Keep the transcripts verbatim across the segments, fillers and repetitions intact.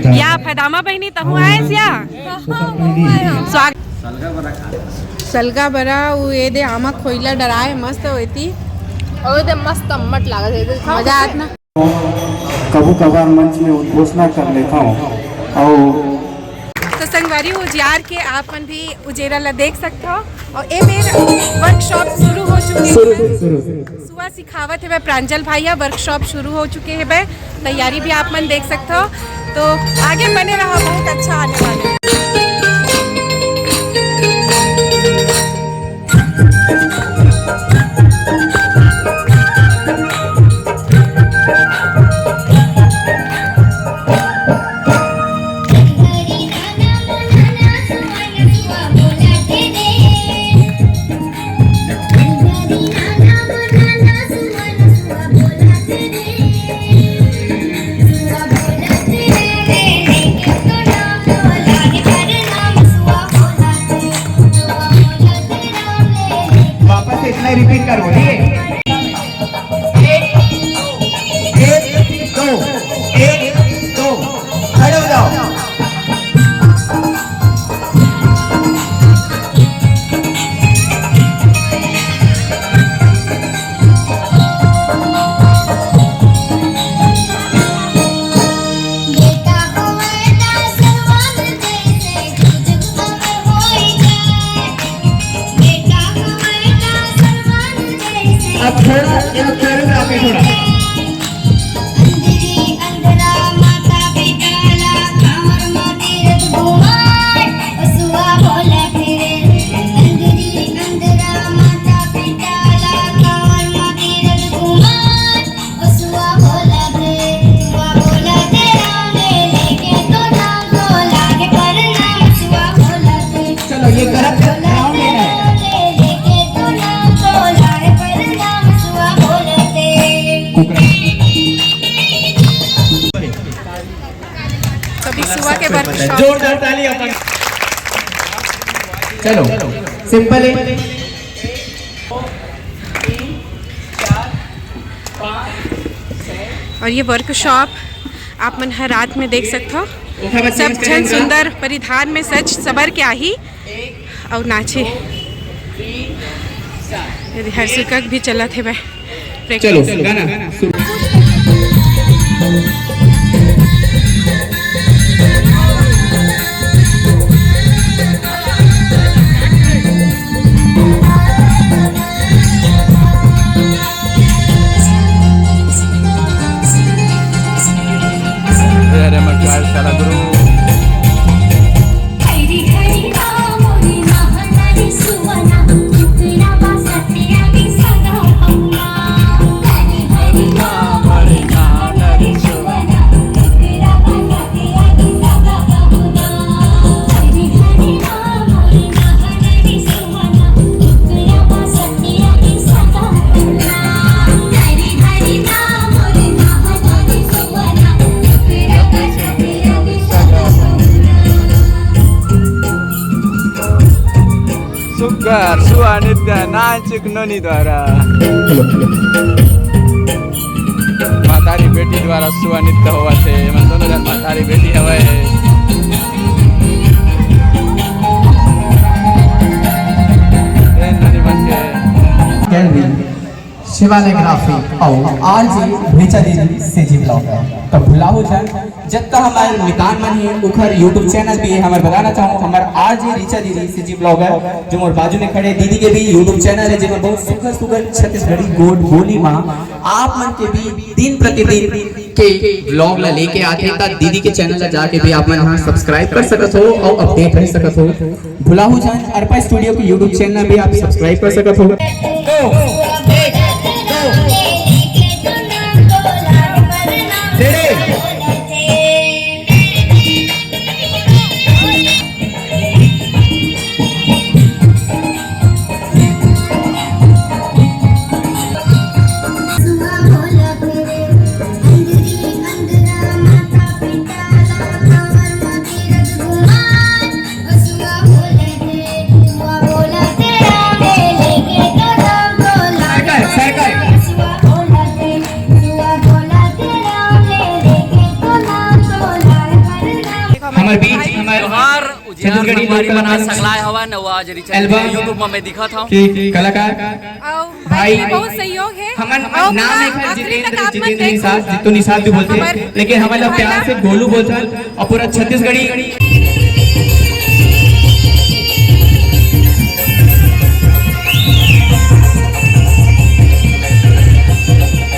या फैदामा बहिनी, तहूँ आए सिया? स्वागत। सलगा बरा, वो ये दे आमा खोइला डराए, मस्त होती। और ये दे मस्त अम्मट लागत है, ये दे खाओ। मजा आत ना। कभू कभार मंच में उद्घोषणा कर लेता हूँ। और तो संगवारी, उजियार के आप मन भी उजेरा ला देख सकत हो। और ए मेर वर्कशॉप शुरू हो चुके शुरू हैं। से, शुरू से। सुआ सिखावत हेवय प्रांजल भाई ह, वर्कशॉप शुरू हो चुके हेवय, तैयारी भी आप मन देख सकत हो। तो आगे बने रहा, बहुत अच्छा आने वाला है। वापस से इतना ही रिपीट करो, ठीक है? एक, एक, दो, एक, दो, खड़े हो जाओ। अब थोड़ा, यहाँ थोड़ा सा आगे थोड़ा। चलो, ये गलत ग्राउंड लेना है। कभी सुआ के वर्कशॉप। जोरदार ताली अपन। चलो, सिंपल है। और ये वर्कशॉप आप मन हर रात में देख सकथो। सब झन सुंदर परिधान में सज सबर के आही। अउ नाचे। ये रिहर्सल का भी चलत हे भाई। चलो, गाना शुरू। अरे मत यार, साला गुरु। सुग्घर सुआ नृत्य नाचिक नोनी द्वारा। महतारी बेटी द्वारा सुआ नृत्य होवत हे। एमन दोनों जन महतारी बेटी हवय। ए नोनी मन के। शिवालय ग्राफिक अउ आरजे ऋचा दीदी CG vlog। त भुलाहू झन, जतका हमर मितान मन हे, उखर YouTube चैनल भी हे। हमर बताना चाहूँ, हमर आरजे ऋचा दीदी CG vlog, जो मोर बाजू में खड़े दीदी के भी YouTube चैनल हे, जेमा बहुत सुघर सुघर छत्तीसगढ़ी गोठ बोली मा आप मन के भी दिन प्रतिदिन के vlog ला लेके आथे। त दीदी के चैनल ला जाके भी आप मन यहाँ सब्सक्राइब कर सकत हो अउ अपडेट रह सकत हो। भुलाहू झन, अरपा स्टूडियो के YouTube चैनल भी आप सब्सक्राइब कर सकत हो। दो, एक, दो, तेरे। छत्तीसगढ़ी लोक कलाकार संगलाय हवा नवा जरी चैनल एल्बम YouTube में मैं दिखत हूँ। के कलाकार अउ भाई, भाई, बहुत सहयोग है। हमन अउ नाम पूरा एक है आखिरी जितेंद्र, तक आप मन जितेंद्र देखो। निषाद, जितु निषाद भी बोलते हैं, हमर लेकिन हमन ला प्यार से गोलू बोलथन अउ पूरा छत्तीसगढ़ी।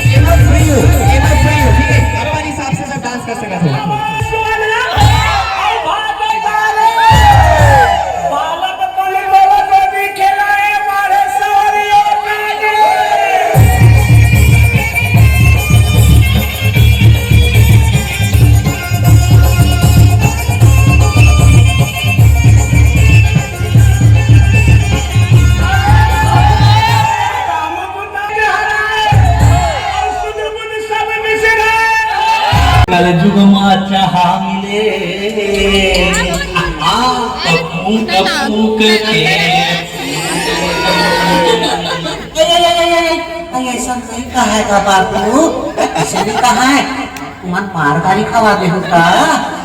ये मत भूलियो, ये मत भूलियो, ठीक है? अपन हिसाब से सब डांस कर सकत हो। कलजुग मा चाहा मिले, आ, फूंक फूंक के। अरे, अरे, अरे, अरे, अरे, ऐसा नहीं कहा है का बाबू? ऐसे नहीं कहा है। तुमन मार गारी खवा दे हो का?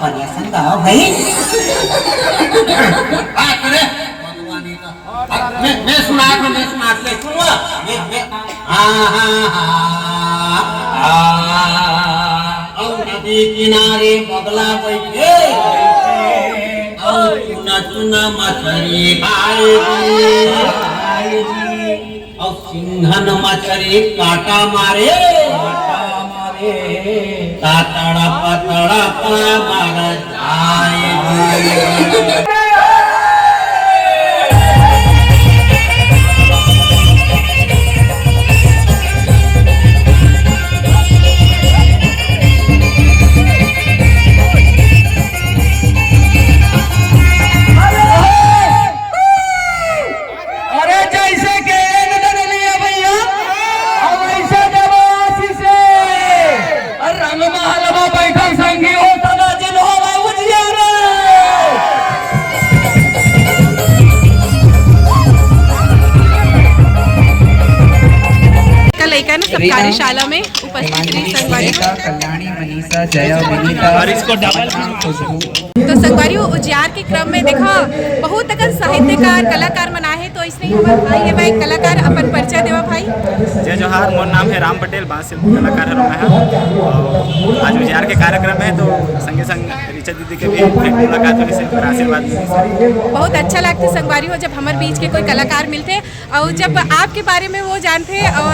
बढ़िया संग गाओ भाई। आ, अरे, भगवान ही का। मैं, मैं सुनात हूँ, मैं सुनात हूँ, सुनवा। मैं, मैं, आ, हा, हा, आ, अउ नदी किनारे बगला बैठे, अउ चुना चुना मछरी खाए जी, अउ सिंघन मछरी काटा मारे, काटा मारे, ता तड़प तड़प मर अरे जैसे के एन दे देलिए भैया, अब वैसे देबो आशीष से। अरे रंग महल में बैठल संगी हो, सदा जिन हो भाई उजियारे। का लइका ना सब कार्यशाला में उपस्थित रही संगवारी। कल्याणी, मनीषा, जया, विनीता। और इसको डबल खुशबू। तो संगवारी हो, उजियार के क्रम में देखा, बहुत अकन साहित्यकार, कलाकार मन आए हैं, तो इसने हमर भाई है भाई कलाकार, अपन परिचय देवा भाई। जय जोहार, मोर नाम है राम पटेल, बांस शिल्प कलाकार हरव मैं ह। अउ आज उजियार के कार्यक्रम है, तो संगे संग रिचा दीदी के भी भेंट मुलाकात होइस, ओकर आशीर्वाद मिलिस। बहुत अच्छा लगथे संगवारी हो, जब हमर बीच के कोई कलाकार मिलथे। अउ जब आपके बारे में वो जानथे अउ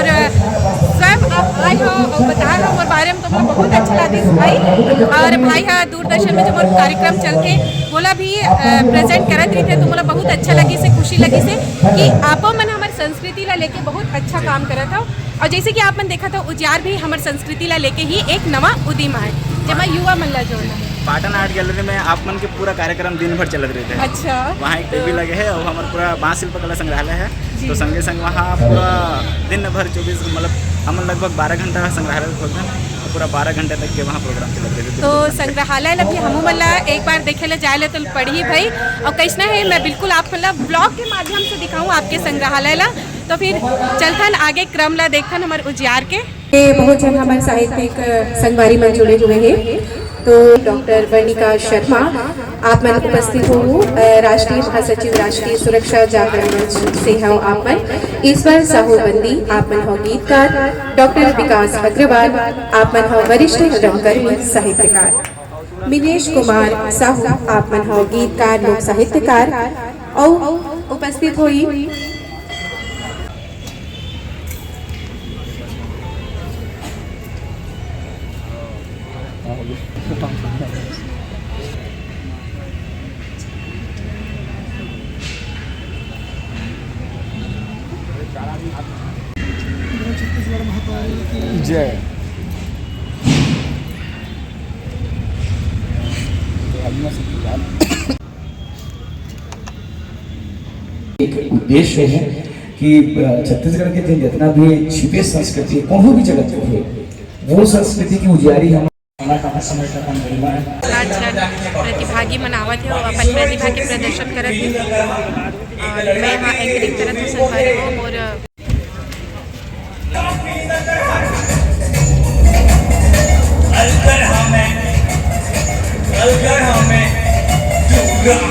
स्वयं आप आए हो अउ बताए हो मोर बारे में, तो मोला बहुत अच्छा लगिस भाई। अउ भाई हा दूरदर्शन में जो मोर कार्यक्रम चलथे, वोला भी, अ, present करत रहिथे, तो मोला बहुत अच्छा लगिस हे, खुशी लगिस हे कि आपो मन हमर संस्कृति ला लेके बहुत अच्छा काम करत हो। अउ जैसे कि आप मन देखत हो, उजियार भी हमर संस्कृति ला लेके ही एक नवा उदिम आए, जेमा युवा मन ला जोड़ना है। पाटन आर्ट गैलरी में आप मन के पूरा कार्यक्रम दिन भर चलत रहिथे। अच्छा। वहाँ एक टीवी लगे है अउ हमर पूरा बांस शिल्प कला संग्रहालय है। जी। तो संगे संग वहाँ पूरा दिन भर चौबीस, मतलब, हमन लगभग बारह घंटा संग्रहालय खोलथन, तो पूरा बारह घंटे तक के वहाँ प्रोग्राम चलत रहिथे। तो संग्रहालय ला भी हमू मन ला एक बार देखे ले जाए ले तो पड़ही भाई। अउ कैसना है, मैं बिल्कुल आप मन ला vlog के माध्यम से दिखाऊँ आपके संग्रहालय ला। तो फिर चलथन आगे क्रम ला देखथन हमर उजियार के। ये बहुत झन हमर साहित्यिक, अ, संगवारी मन जुड़े हुए हैं। तो डॉक्टर वर्णिका शर्मा, आप मन उपस्थित हो, अ, राष्ट्रीय महासचिव राष्ट्रीय सुरक्षा जागरण मंच से हो आप मन। ईश्वर साहू बंदी, आप मन हो गीतकार। डॉक्टर विकास अग्रवाल, आप मन हो वरिष्ठ रंगकर्मी साहित्यकार। मिनेश कुमार साहू, आप मन हो गीतकार, लोक साहित्यकार। अउ उपस्थित होई जय। एक उद्देश्य है कि, अ, छत्तीसगढ़ के जे जितना भी छिपे संस्कृति है, कोनो भी जगत के हो, वो संस्कृति के उजियारी हम आज झन प्रतिभागी मन आवत हे, अपन प्रतिभा के प्रदर्शन करत हे। अउ मैं यहाँ एंकरिंग करत हूँ संगवारी हो। अउ अलगर हमें, अलगर हमें, दूर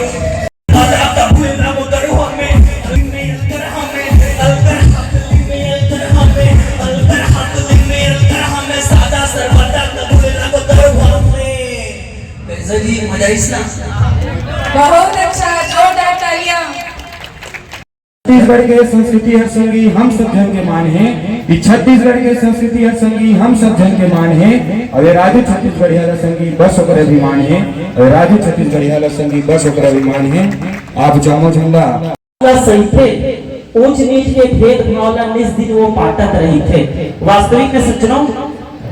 जी, मजा आइस ना? बहुत अच्छा, जोरदार तालियां। छत्तीसगढ़ के संस्कृति हर संगी हम सब झन के मान हे, कि छत्तीसगढ़ के संस्कृति हर संगी हम सब झन के मान हे। अउ ये राजू छत्तीसगढ़िया ला संगी बस ओकर अभिमान हे, अउ ये राजू छत्तीसगढ़िया ला संगी बस ओकर अभिमान हे। आप जम्मो झन ला ला सहिथे, ऊंच नीच के भेदभाव ला निस दिन वो पाटत रहिथे। वास्तविक में सज्जनों,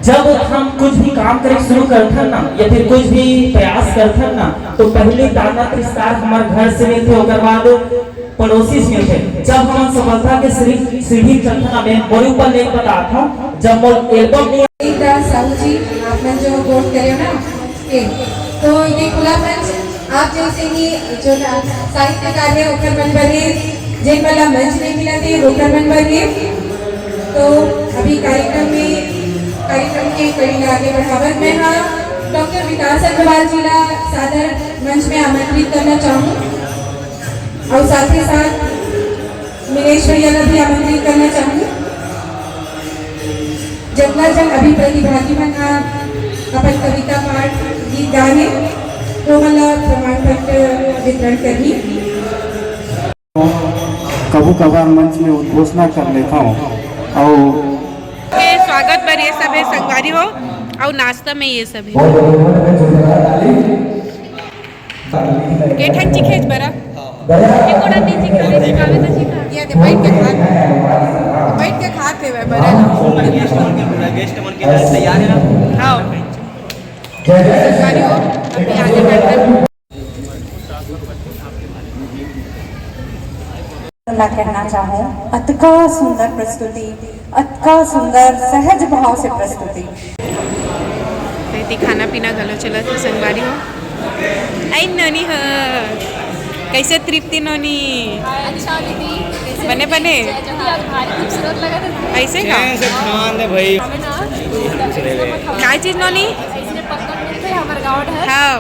जब हम कुछ भी काम करे शुरू करथन ना, या फिर कुछ भी प्रयास करथन ना, तो पहले ताना तिरस्कार हमार घर से मिलथे, ओकर बाद पड़ोसी से मिलथे। जब हम सफलता के सीढ़ी सीढ़ी चढ़थन ना, मैं मोरे ऊपर ले बताथंव, जब मोर एल्बम नहीं एक दास साहू जी, आप मन जो वोट करे हो ना, के। तो ये खुला मंच आप जैसे ही जो ना साहित्यकार है, ओकर मन बर हे, जिन मन ला मंच नहीं मिला थे, ओकर मन बर हे। तो अभी कार्यक्रम में, कार्यक्रम के कड़ी ला आगे बढ़ावत मैं हाँ डॉक्टर विकास अग्रवाल जी ला सादर मंच में आमंत्रित करना चाहूँ और साथ ही साथ मिलेश भैया ला भी आमंत्रित करना चाहूँ। जतना जन अभी प्रतिभागी मन ह अपन कविता पाठ गीत गाए हे, तो मन ला प्रमाण पत्र वितरण करही। कभू कभार मंच में उद्घोषणा कर लेथंव अउ के स्वागत बर ये सब हे संगवारी हो, अउ नाश्ता में ये सब हे। के ठन चिखेच बरा? ये कोड़ा तीन चिखा, तीन चिखा, आवे तो चिखा। ये दे, बैठ के खा। बैठ के खात हे बरा। गेस्ट मन के तैयार हे ना? हाँ। अभी आगे बढ़ते हैं। मैं कहना चाहूँ, अतका सुंदर प्रस्तुति, अतका सुंदर सहज भाव से प्रस्तुति। तो इति खाना पीना घलो चलत हे संगवारी हो। आई नोनी हो, कैसे तृप्ति नोनी? अच्छा दीदी, कैसे बने, बने? जय जोहार, भारी खूबसूरत लगत हे। ऐसे का? ऐसे खान दे भाई। हमें ना, काय चीज नोनी? ऐसे पक्का मिलते हैं हमारे गाँव ढार। हाँ।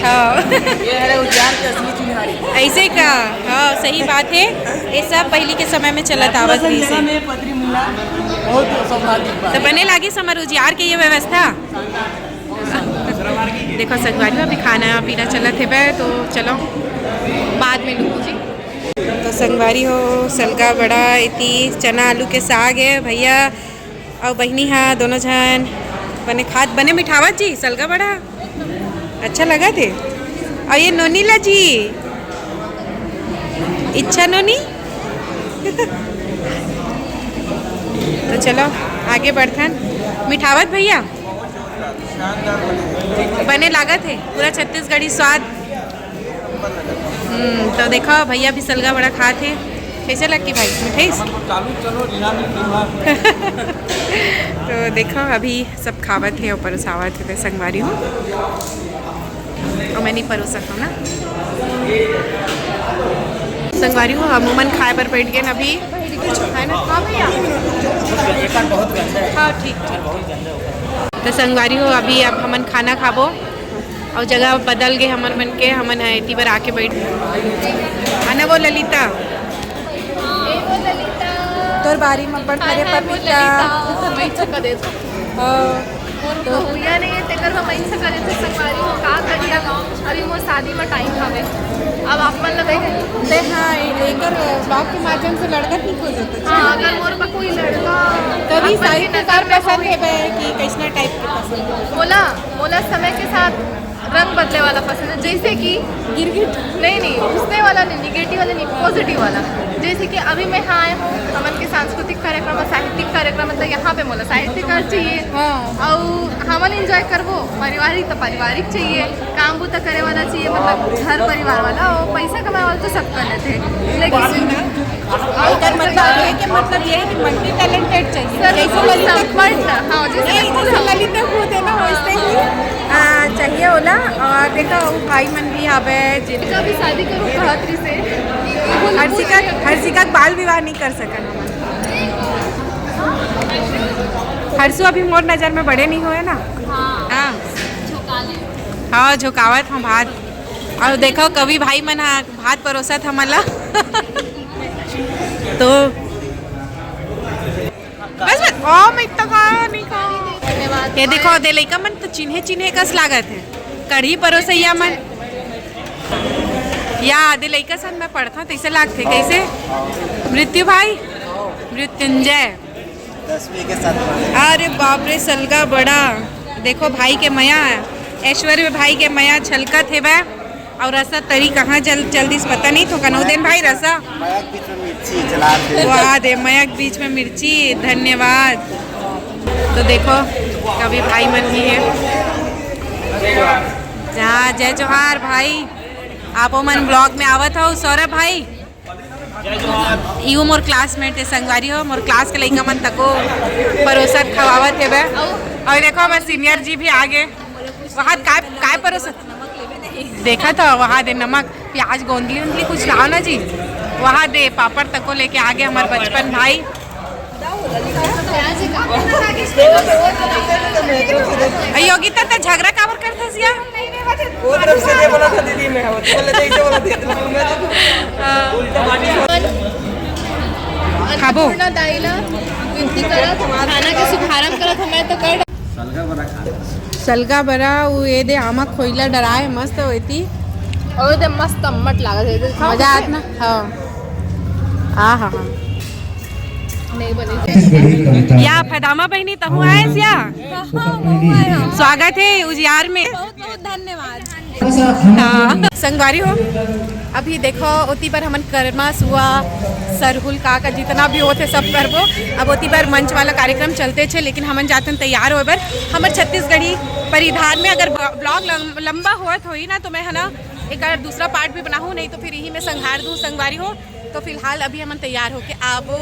हाँ। ये हरे उजियार के असली चिन्हारी। ऐसे का? हाँ, सही बात हे। ये सब पहली के समय में चलत आवत रहिस हे। में पदरी मिला, बहुत सौभाग्य की बात। तो बने लागिस हमर उजियार के ये व्यवस्था। देखो संगवारी हो, अभी खाना पीना चलत हे बे, तो चलो बाद में लूँ जी। तो संगवारी हो, सलगा बड़ा, इति चना आलू के साग हे भैया। अउ बहिनी हा, दोनों झन बने खात, बने मिठावत जी, सलगा बड़ा अच्छा लगत हे। अउ ये नोनी ला जी, इच्छा नोनी। तो चलो आगे बढ़थन। मिठावत भैया, बने लागत हे पूरा छत्तीसगढ़ी स्वाद। हम्म, तो देखो भैया भी सलगा बड़ा खात हे। कैसे लगी भाई, मिठाइस? तो देखो अभी सब खावत हे अउ परोसावत हे संगवारी हो। अउ मैं नहीं परोसत हूँ ना। संगवारी हो, हम उमन खाए बर बैठ गए ना अभी, है ना? हाँ भैया। हाँ, ठीक, ठीक। तो संगवारी हो, अभी अब हमन खाना खाबो। अउ जगह बदल गे हमर मन के, हमन ह एती बर आके बैठ। आना वो ललिता। ए वो ललिता। तोर बारी म बड़ फरे हाय, वो पपीता। ललिता। मैं छक्का दे दो। हाँ। मोर तो भैया नहीं हे, तेकर बर मैं छक्का दे दो, संगवारी हो, का करिया? अभी मोर शादी म टाइम हवे। अब आप मन लगे हैं। ते हाँ, ए-, एकर vlog के माध्यम से लड़का ठीक हो जाता है। हाँ, अगर मोर पर कोई लड़का तभी आप मन के साहित्यकार नजर में पसंद होई। हे बे कि कैसना टाइप के पसंद हे? बोला, बोला समय के साथ रंग बदले वाला पसंद हे, जैसे कि गिरगिट। नहीं, नहीं, उसने वाला नहीं, निगेटिव वाला नहीं, पॉजिटिव वाला। जैसे कि अभी मैं यहाँ आए हूँ, हमन के सांस्कृतिक कार्यक्रम, साहित्यिक कार्यक्रम, मतलब यहाँ पे मोला साहित्यकार चाहिए। हाँ। अउ हमन एंजॉय करबो, पारिवारिक तो पारिवारिक चाहिए, काम बूता करे वाला चाहिए, मतलब घर परिवार वाला, और पैसा कमाए वाला तो सब कर लेते हैं, लेकिन एकर मतलब ये कि, मतलब ये है कि मल्टी टैलेंटेड चाहिए। सर, जैसे ललिता संपन्न, हाँ, जैसे नहीं, जैसे ललिता खुद है ना, वैसे ही, आ, चाहिए होला। और देखो, वो भाई मन भी हवे, जिन- जब भी शादी करूँ, कहत रही से, हर्षिका, हर्षिका के बाल विवाह नहीं कर सकन। हर्षु अभी मोर नजर में बड़े नहीं हुए ना। हाँ। हाँ। झोंका ले। हाँ, झोंकावत हम भात। अउ देखो, कवि भाई मन हा भात परोसत हमन ला। तो बस, बस, ओ, मैं तो खाया नहीं खाया। धन्यवाद। ये देखो, दे लइका मन तो चिन्हे चिन्हे कस लागत हे, कढ़ी परोसइया मन। या दे लइका सन मैं पढ़ता तइसे लागथे। कइसे? मृत्यु भाई, मृत्युंजय। दसवीं के साथ। अरे बाप रे, सलगा बड़ा। देखो भाई के मया, ऐश्वर्य भाई के मया छलकत हेवय। अउ रसा तरी कहाँ चल, चल दिस पता नहीं। तो कनौदेन भाई रसा। मया के बीच में मिर्ची जला दे। वाह दे, मया के बीच में मिर्ची, धन्यवाद। तो देखो, कवि भाई मन भी हे। जा, जय जोहार भाई, आपो मन vlog में आवत हो। सौरभ भाई, इहू मोर classmate हे, संगवारी हो, मोर class के लइका मन तको परोसत खवावत हेबे। अउ देखो, हमर senior जी भी आगे। वहाँ काय, काय परोसत? देखा था वहाँ दे नमक, प्याज, गोंदली उंदली कुछ लाओ ना जी। वहाँ दे पापड़ तको लेके आगे हमर बचपन भाई। अ, योगिता, त झगड़ा काबर करथस या? वो तरफ से दे बोला था दीदी, मैं वो बोले थे, इसे बोला थे, तो मैं तो उल्टा बात ही खाबो। अन्नपूर्णा दाई ला विनती करत, खाना के शुभारंभ करत हमें तो कर। सलगा बरा, वो ये दे आमा खोइला डराए, मस्त होती। और दे मस्त अम्मट लागत हे, मजा आत ना? हाँ। आ हा हा। नहीं बनी। या फैदामा बहिनी, तहु आएस या? हाँ, हाँ, वो आए हम। स्वागत हे उजियार में। बहुत बहुत धन्यवाद। हाँ। संगवारी हो, अभी देखो, ओती बर हमन करमा सुआ, सरहुल का, का जितना भी होथे, सब करबो। अब ओती बर मंच वाला कार्यक्रम चलते छे, लेकिन हमन जातन तैयार होए बर। हमर छत्तीसगढ़ी परिधान में अगर ब-, vlog लम-, लंबा होत होई ना, तो मैं, है ना, एक दूसरा part भी बनाहूँ, नहीं तो फिर यही में संघार दूँ, संगवारी हो। तो फिलहाल अभी हमन तैयार होके आबो।